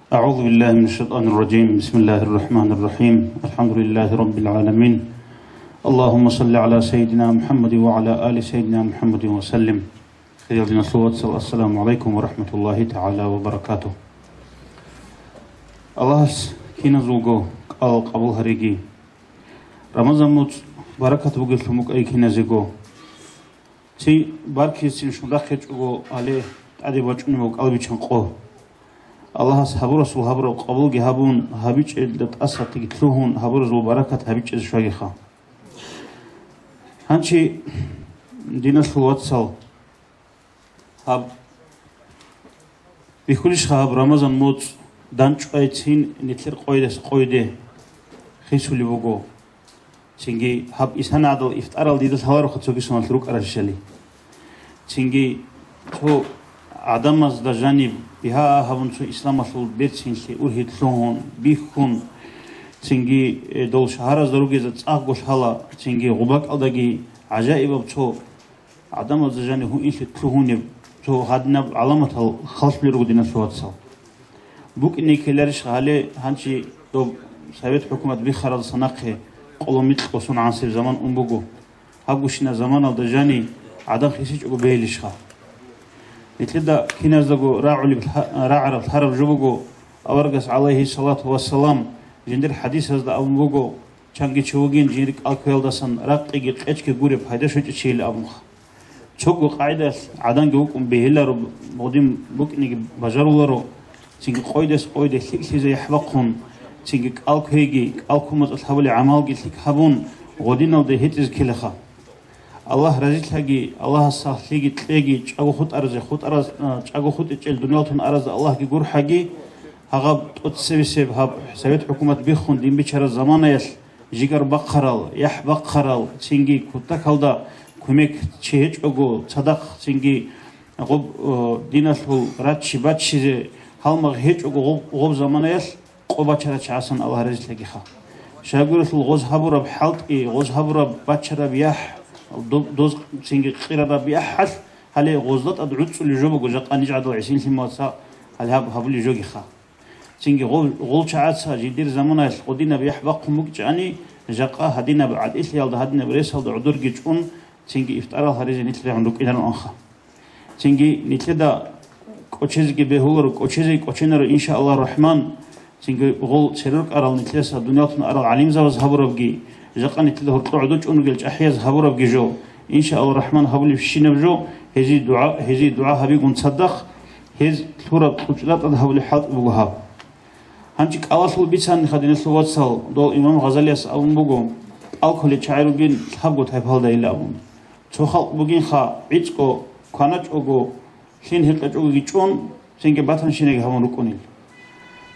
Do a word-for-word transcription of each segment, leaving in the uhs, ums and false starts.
أعوذ بالله من الشيطان الرجيم. بسم الله الرحمن الرحيم. الحمد لله رب العالمين. اللهم صل على سيدنا محمد وعلى آل سيدنا محمد وسلم. Хириял диналъул вацал, ассаламу гӀалайкум ва рахӀматуллагьи тагӀала ва баракатугь. Аллагьас киназулго кӀал къабул гьариги. Рамазан муцӀ баракат бугелъун букӀай киназего. Цин баркизцин шунрахъ гьечӀого гьале тӀаде бачӀунеб кӀал бичан къо. Аллагьас гьабурасул гьабураб къабулги гьабун, гьабичӀелда тӀасалъиги лъугьун, гьабуразул баракат гьабичӀезе щвагиха. Гьанчи, диналъул вацал, гьаб бихьулищха гьаб Рамазан муцӀ данчӀвайцин нилъер къойдас къойде хисулеб буго. Цинги гьаб исана гӀадал ифтарал дида лъалароха цоги соналъ рукӀаралъали. Цинги цо гӀадамазда жаниб бигьа гьабун цо исламалъул берцинлъи ургьиб лъугьун, бихьун, цинги, э, дол шагьаразда ругезда цӀакъго лъала, цинги гъубакӀалдаги гӀажаибаб цо гӀадамазда жаниб гьуинлъи лъугьунеб цо гьадинаб гӀаламатал халлъулел руго, диналъул вацал. БукӀине ккеларищ гьале гьанчи доб Совет хӀукумат биххаралдаса нахъе къоло микьго сон гӀансиб заман ун буго. Гьабгощинаб заманалда жани гӀадан хисичӀого бегьилищха? Нилъеда киназдаго рагӀулеб лъа-, рагӀараб лъараб жо буго, аварагас, гӀалайгьиссалату вассалам, жиндир хӀадисазда абун буго, чанги чи вугин жиндир кӀалкквеялдасан ракъиги къечги гуреб пайда щвечӀев чийилан абунха. Цого къагӀидалъ гӀаданги вукӀун бегьиларо, гъодин букӀинеги бажаруларо, цинги къойдас къойде лъикӀлъизе яхӀ бахъун, цинги кӀалкквейги, кӀалккун мацӀалъ гьабулеб гӀамалги лъикӀ гьабун, гъодиналде гьитӀизе ккелаха. Аллагь разилъаги, Аллагьас сахлъиги кьеги, чӀаго хутӀаразе хутӀараз-, а, чӀаго хутӀичӀел дуниял тун аразда Аллагьги гурхӀаги, гьагъаб тӀоцебесеб гьаб Совет хӀукумат биххун дин бичараб заманаялъ, жигар бахъарал, яхӀ бахъарал, цинги кутакалда кумек чи гьечӀого, цадахъ цинги гъоб, о, диналъул раччи баччизе гьалмагъ гьечӀого гъоб, гъоб заманаялъ къо бачарал чагӀасан Аллагь разилъагиха. Щайгурелъул гъоз гьабураб хӀалтӀи, гъоз гьабураб бачараб яхӀ, доб-, доз цинги къирараб яхӀалъ, гьале гъозда тӀад гӀуцӀулеб жо буго жакъа ниж гӀадал гӀисинлъималаца гьале гьаб гьабулеб жогиха. Цинги гъол, гъол чагӀаца жидер заманаялъ гъодинаб яхӀ бахъун букӀчӀани, жакъа гьадинаб гӀатӀилъиялда, гьадинаб ресалда гӀодорги чӀун, цинги ифтарал гьаризе нилъ регӀун рукӀинароанха. Цинги нилъеда кӀочезеги бегьуларо, кӀочезе кӀоченаро, иншааллагь рахман. Цинги гъол церер кӀарал нилъеса дунялтун арал гӀалимзабаз гьабурабги, жакъа нилъеда гьоркьо гӀодор чӀун ругел чӀахӀияз гьабурабги жо, иншааллагь рахман, гьабулебщинаб жо, гьезие дугӀа, гьезие дугӀа гьабигун цадахъ, гьез лъураб кьучӀда тӀад гьабулеб хӀалтӀи буго гьаб. Гьанчи кӀалалъул бицаниха, диналъул вацал, дол имам Гъазалияс абун буго, кӀалкколел чагӀи ругин лъабго тайпалдайилан абун. Цо халкъ бугинха, гӀицӀго кваначӀого, лъим гьекъечӀогоги чӀун, цинги батанщинаги гьабун рукӀунел.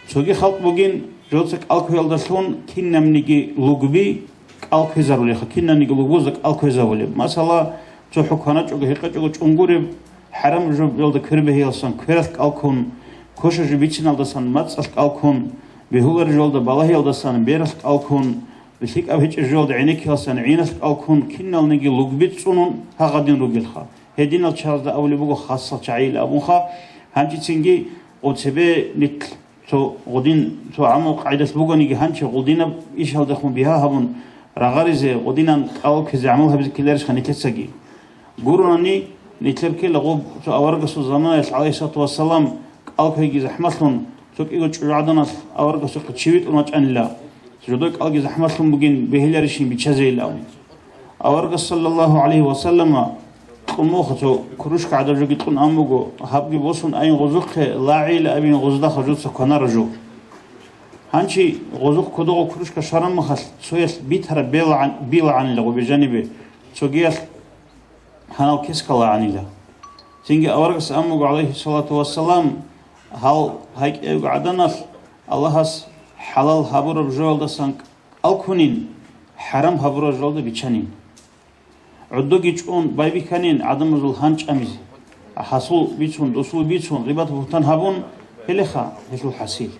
Цоги халкъ бугин, жолца кӀалкквеялдалъун кинабниги лугби кӀалкквезарулеха, кинабниги лугбузда кӀалкквезабулеб. Масала, цо хӀу кваначӀого, гьекъечӀого чӀун гуреб, хӀарам жубелда квербегьиялдасан квералъ кӀалккун, квеша жо бициналдасан мацӀалъ кӀалккун, бегьулареб жоялда балагьиялдасан бералъ кӀалккун, лъикӀаб гьечӀеб жоялда гӀенеккиялдасан гӀиналъ кӀалккун, киналниги лугби цӀунун гьагъадин ругелха. Гьединал чагӀазда абулеб буго хасал чагӀийилан абунха, гьанчицинги гъоб цебе нилъ цо гъудин, цо гӀамал къайдалъ бугониги, гьанчи гъудинаб ишалдехун бигьа гьабун, рагъаризе, гъудинан кӀалалкквезе гӀамал гьабизе ккеларищха нилъецаги? Гуронани, нилъер ккела гъоб цо аварагасул заманаялъ, гӀалайгьиссалату вассалам, кӀалкквейги захӀмалъун, цо кӀиго чӀужугӀаданалъ аварагасухъе чи витӀун вачӀанила, жодой кӀалги захӀмалъун бугин бегьиларищин бичазейилан абун. Аварагас, саллаллагьу гӀалайгьи ва саллама, кьун бугоха цо кружка гӀадаб жоги кьун ан буго, гьабги босун айин гъозухъе, лагӀийилан абин гъоздаха жоца кванара жо. Гьанчи гъозухъ кодогъо кружка щвараб мехалъ, цоялъ битараб белгӀан-, билагӀанила гъобе жанибе, цогиялъ гьанал кескалагӀанила. Цинги аварагас ан буго, гӀалайгьиссалату вассалам, гьал гьайкьяйго гӀаданалъ Аллагьас хӀалал гьабураб жоялдасан кӀалккунин, хӀарам гьабураб жоялда биччанин. ГӀодоги чӀун байбихьанин гӀадамазул гьан чӀамизе. Гьасул бицун, досул бицун, гъибат-бугьтан гьабун, гьелеха гьелъул хӀасил.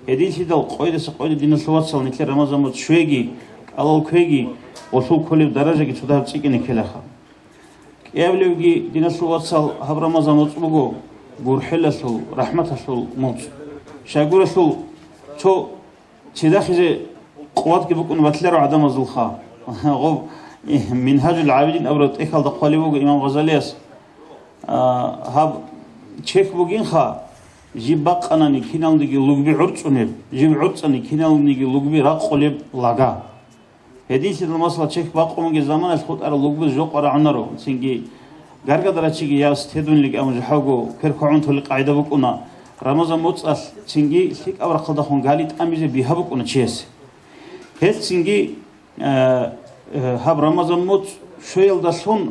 Гьединлъидал къойдаса къойда, диналъул вацал, нилъер Рамазан муцӀ щвеги, кӀалал кквеги, гъолъул кколеб даражаги цо дагьаб цӀикӀкӀине ккелаха. КӀиабилевги, диналъул вацал, гьаб Рамазан муцӀ буго гурхӀелалъул, рахӀматалъул муцӀ. Щайгурелъул цо цидахизе къуватги букӀун батиларо гӀадамазулха. Гъоб, э, Мингьажул гӀабидин абураб тӀехьалда хъвалеб буго имам Гъазалияс. А, гьаб чехь бугинха, жиб бакъанани киналниги лугби гӀурцӀунеб, жиб гӀурцӀани киналниги лугби ракъулеб лага. Гьединлъидал, масала, чехь бакъунги заманалъ хутӀарал лугбуз жокъа рагӀунаро, цинги гаргадара чиги яс тедунлиг абун жахӀалго кверхъагӀун толи къагӀида букӀуна, Рамазан моцӀалъ цинги лъикӀаб рахъалдахун гали тӀамизе бигьа букӀуна чиясе. Гьелъ цинги, э, э, гьаб Рамазан моцӀ щвеялдалъун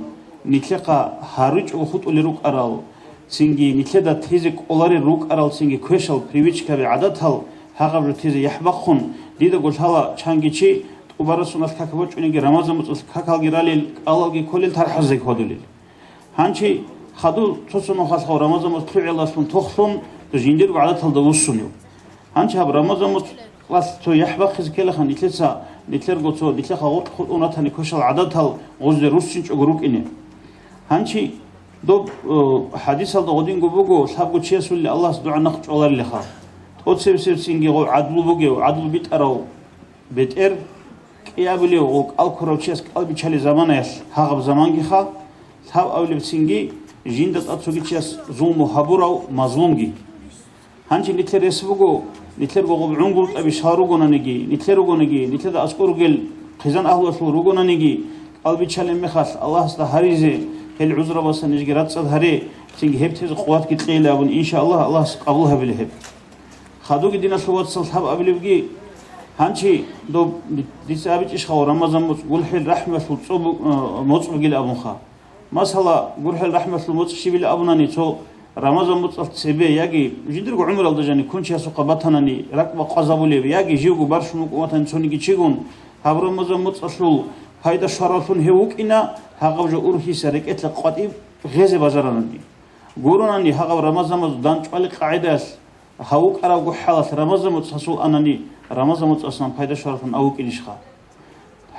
нилъехъа гьаричӀого хутӀулел рукӀарал, цинги нилъеда тезе кӀоларел рукӀарал, цинги квешал, привычкаби, гӀадатал гьагъаб жо тезе яхӀ бахъун, дидаго лъала чанги чи тӀубарасуналъ как бачӀунеги, Рамазан моцӀалъ какалги ралел, кӀалалги кколел, тархӀазеги хьвадулел. Гьанчи хадув цо-цо нухалъ гьав Рамазан моцӀ лъугӀиялдалъун тохлъун, жиндирго гӀадаталда вуссунев. Гьанчи гьаб Рамазан моцӀалъ цо яхӀ бахъизе ккелаха нилъеца, нилъерго цо, нилъеха гъоркь хутӀун ратани квешал гӀадатал гъозде руссинчӀого рукӀине. Гьанчи доб, э, хӀадисалда гъодинго буго, лъабго чиясулли Аллагьас дугӀа нахъ чӀваларилаха. ТӀоцебесебцинги гъов гӀадлу бугев, гӀадлу битӀарав бетӀер, кӀиабилев гъов кӀал ккурав чияс кӀал биччалел заманаялъ гьагъаб замангиха, лъаб абилебцинги жинда тӀад цоги чияс зулму гьабурав мазлумги. Гьанже нилъер рес буго, нилъерго гъоб гӀунгутӀаби щал ругонаниги, нилъер ругониги, нилъеда аскӀор ругел хъизан агьлуялъул ругонаниги, кӀал биччалеб мехалъ Аллагьасда гьаризе, гьел гӀузрабасан нижги рацӀцӀад гьаре, цинги гьеб тезе къуватги кьейилан абун, иншааллагь, Аллагьас къабул гьабилеб гьеб. Хадуги, диналъул вацал, лъаб абилебги, гьанчи доб дица абичӀищ хаву Рамазан моцӀ гурхӀел рахӀмалъул цӀоб-, э, моцӀ бугил абунха. Масала, гурхӀел рахӀмалъул моцӀ щибил абунани, цо Рамазан моцӀалъ цебе яги жиндирго гӀумралда жани ккун чиясухъа батанани ракӀ бакъвазабулеб, яги живго барщун вукӀун ватани цониги чигун, гьаб Рамазан моцӀалъул пайда щваравлъун гьев вукӀина, гьагъаб жо ургьиса рекӀелъа къватӀиб гъезе бажаранани. Гуронани гьагъаб Рамазан моцӀ данчӀвали къагӀидалъ, гьав вукӀаравго хӀалалъ Рамазан моцӀ гьасул анани, Рамазан моцӀасан пайда щваравлъун авукӀинищха?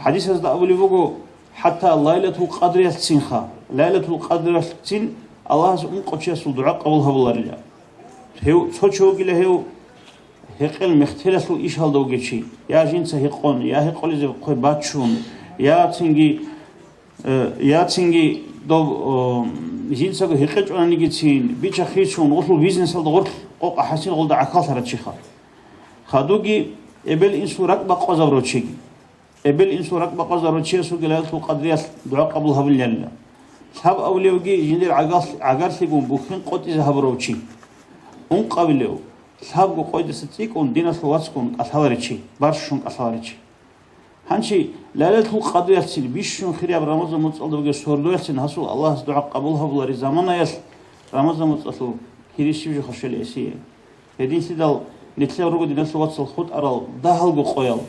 ХӀадисазда абулеб буго, хӀатта Лайлатул Къадриялъцинха, Лайлатул Къадриялъцин Аллагьас ункъо чиясул дугӀа къабул гьабуларила. Гьев цо чи вугила гьев гьекъел мехтелалъул ишалда вугев чи, я жинца гьекъон, я гьекъолезеб хъвей бачун, я цинги, э, я цинги доб, о, жинцаго гьекъечӀонанигицин, бича-хисун, гъулъул бизнесалда гъорлъ къокъа хӀасил гъолда гӀахьаллъарав чиха. Хадуги эбел-инсул ракӀ бакъвазабурав чиги. Эбел-инсул ракӀ бакъвазарав чиясулги Лайлатул Къадриялъ дугӀа къабул гьабуларила. Лъаб абулевги жиндир гӀагарлъ-, гӀагарлъигун бухьен къотӀизе гьабурав чи. Ункъабилев, лъабго къойдаса цӀикӀкӀун диналъул вацгун кӀалъаларичи, барщун кӀалъаларичи. Гьанчи Лайлатул Къадриялъцин бищун хирияб Рамазан муцӀалда бугеб сордоялъцин гьасул Аллагьас дугӀа къабул гьабулареб заманаялъ Рамазан муцӀалъул хири щиб жо хашел эсие. Гьединлъидал нилъер руго диналъул вацал хутӀарал дагьалго къоял.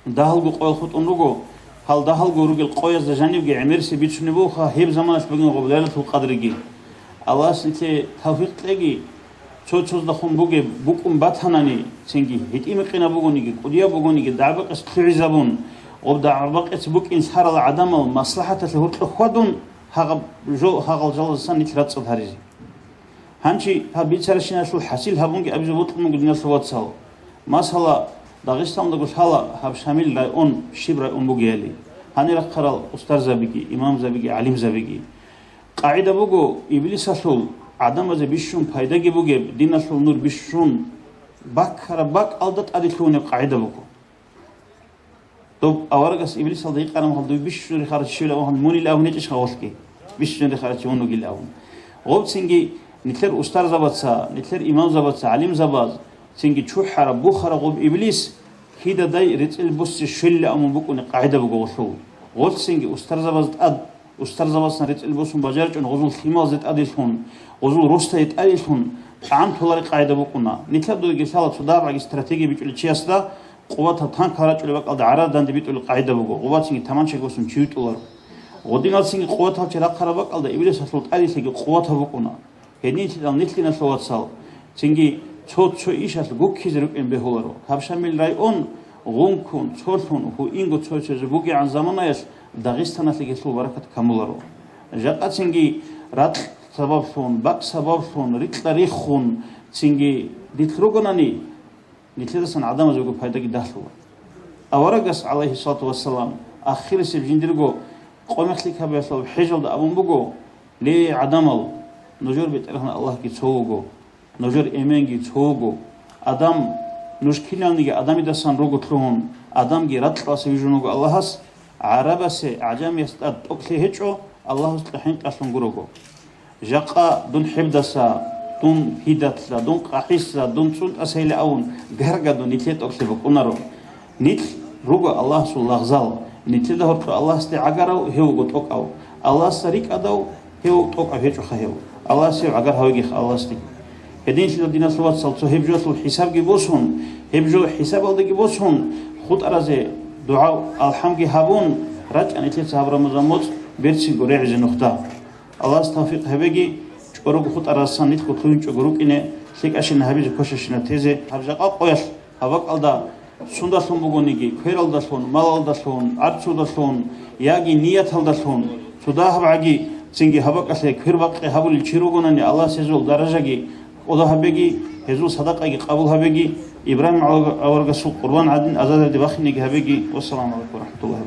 Дагьалго къоял хутӀун руго, гьал дагьалго ругел къоязда жанибги гӀемерисеб бицунеб бугоха гьеб заманалъ бугин гъоб Лайлатул Къадриги. Аллагьас нилъее тавфикъ кьеги, цо-цоздахун бугеб букӀун батанани, цинги гьитӀи-микъинаб бугониги, кӀудияб бугониги, дагӀба-къец лъугӀизабун, гъоб дагӀба-къец букӀин лъарал гӀадамал маслахӀаталъе гьоркьоб хьвадун, гьагъаб жо-, гьагъал жалаздасан нилъ рацӀцӀад гьаризе. Гьанчи гьаб бицаращиналъул хӀасил гьабунги абизе бокьун буго диналъул вацал. Масала, Дагъистандаго лъала гьаб Шамил район щиб район бугеяли, гьанир рахъарал устарзабиги, имамзабиги, гӀалимзабиги. КъагӀида буго, иблисалъул гӀадамазе бищун пайдаги бугеб, диналъул нур бищун баккараб бакӀалда тӀаде лъугьунеб къагӀида буго. Доб аварагас иблисалда гьикъараб мехалда, дуе бищун рехарав чи щивилан абун, мунила абун гьечӀищ гъавлъги? Бищун рехарав чи мун вугилан абун. Гъобцинги нилъер устарзабаца, нилъер имамзабаца, гӀалимзабаз, цинги чухӀараб, бухараб гъоб иблис кидадай рецӀел босизе щвелилан абун букӀунеб къагӀида буго гъолъул. Гъолцинги устарзабаз тӀад Устарзабацан рецӀел босун бажаричӀун гъузул лъималазе тӀаделъун, гъузул росдае тӀаделъун тӀагӀам толареб къагӀида букӀуна. Нилъер дуеги лъала цо дагӀбаги стратегия бичӀулев чиясда къуватал танкал рачӀулеб бакӀалда гӀарар данде битӀулеб къагӀида буго, къуватцинги таманчаги босун чи витӀуларо. Гъодиналцинги къуватал чи рахъараб бакӀалда иблисалъул тӀаделъиги къуватал букӀуна. Гьединлъидал нилъ, диналъул вацал, цинги цо-цо ишалъ гуккизе рукӀин бегьуларо. Гьаб Шамил район гъункун, цолъун, гьуинго цо-цоязе бугегӀан заманаялъ Дагъистаналъе гьелъул баракат камуларо. Жакъа цинги ракь сабаблъун, бакӀ сабаблъун, рикьа риххун, Цинги дилъ ругонани, нилъедасан гӀадамазего пайдаги далъула. Аварагас, гӀалайгьиссалату вассалам, ахирисеб жиндирго къо-мехлъикабиялъул хӀежалда абун буго: «Ле, гӀадамал, нужер БетӀергьан Аллагьги цо вуго, нужер Эменги цо вуго. Адам, нуж киналниги Адамидасан руго лъугьун, Адамги ракьалъе вижун вуго Аллагьас, гӀарабасе гӀажамияс тӀад тӀокӀлъи гьечӀо, Аллагьасда хӀинкъалъун гурого. Жакъа дун хӀебдаса, дун гьидатла, дун къахӀисла, дун цӀунтӀасайилан абун, гаргадун нилъее тӀокӀлъи букӀунаро. Нилъ руго Аллагьасул лагъзал, нилъеда гьоркьо Аллагьасде гӀагарав гьев вуго тӀокӀав, Аллагьасда рикӀкӀадав гьев тӀокӀав гьечӀоха гьев. Аллагьас гьев гӀагар гьавегиха Аллагьасдеги». Гьединлъидал, диналъул вацал, цо гьеб жоялъул хӀисабги босун, гьеб жо хӀисабалдаги босун, хутӀаразе дугӀа-алхӀамги гьабун, рачӀана нилъеца гьаб Рамазан моцӀ берцинго регӀизе нухда. Аллагьас тавфикъ гьабеги, чӀорого хутӀарасан нилъго лъугьинчӀого рукӀине, лъикӀабщина гьабизе, квешабщина тезе. Гьаб жакъа къоялъ, гьаб бакӀалда сундалъун бугониги, квералдалъун, малалдалъун, арцудалъун яги нияталдалъун, цо дагьаб гӀаги, цинги гьаб бакӀалъе квер-бакъи гьабулел чи ругонани, Аллагьас гьезул даражаги кӀодо гьабеги, гьезул садакъаги къабул гьабеги, Ибрагьим аварагасул къурбан гӀадин азазаде бахинеги гьабеги. Вассаламу гӀалайкум ва рахӀматуллагьи ва баракатугьу.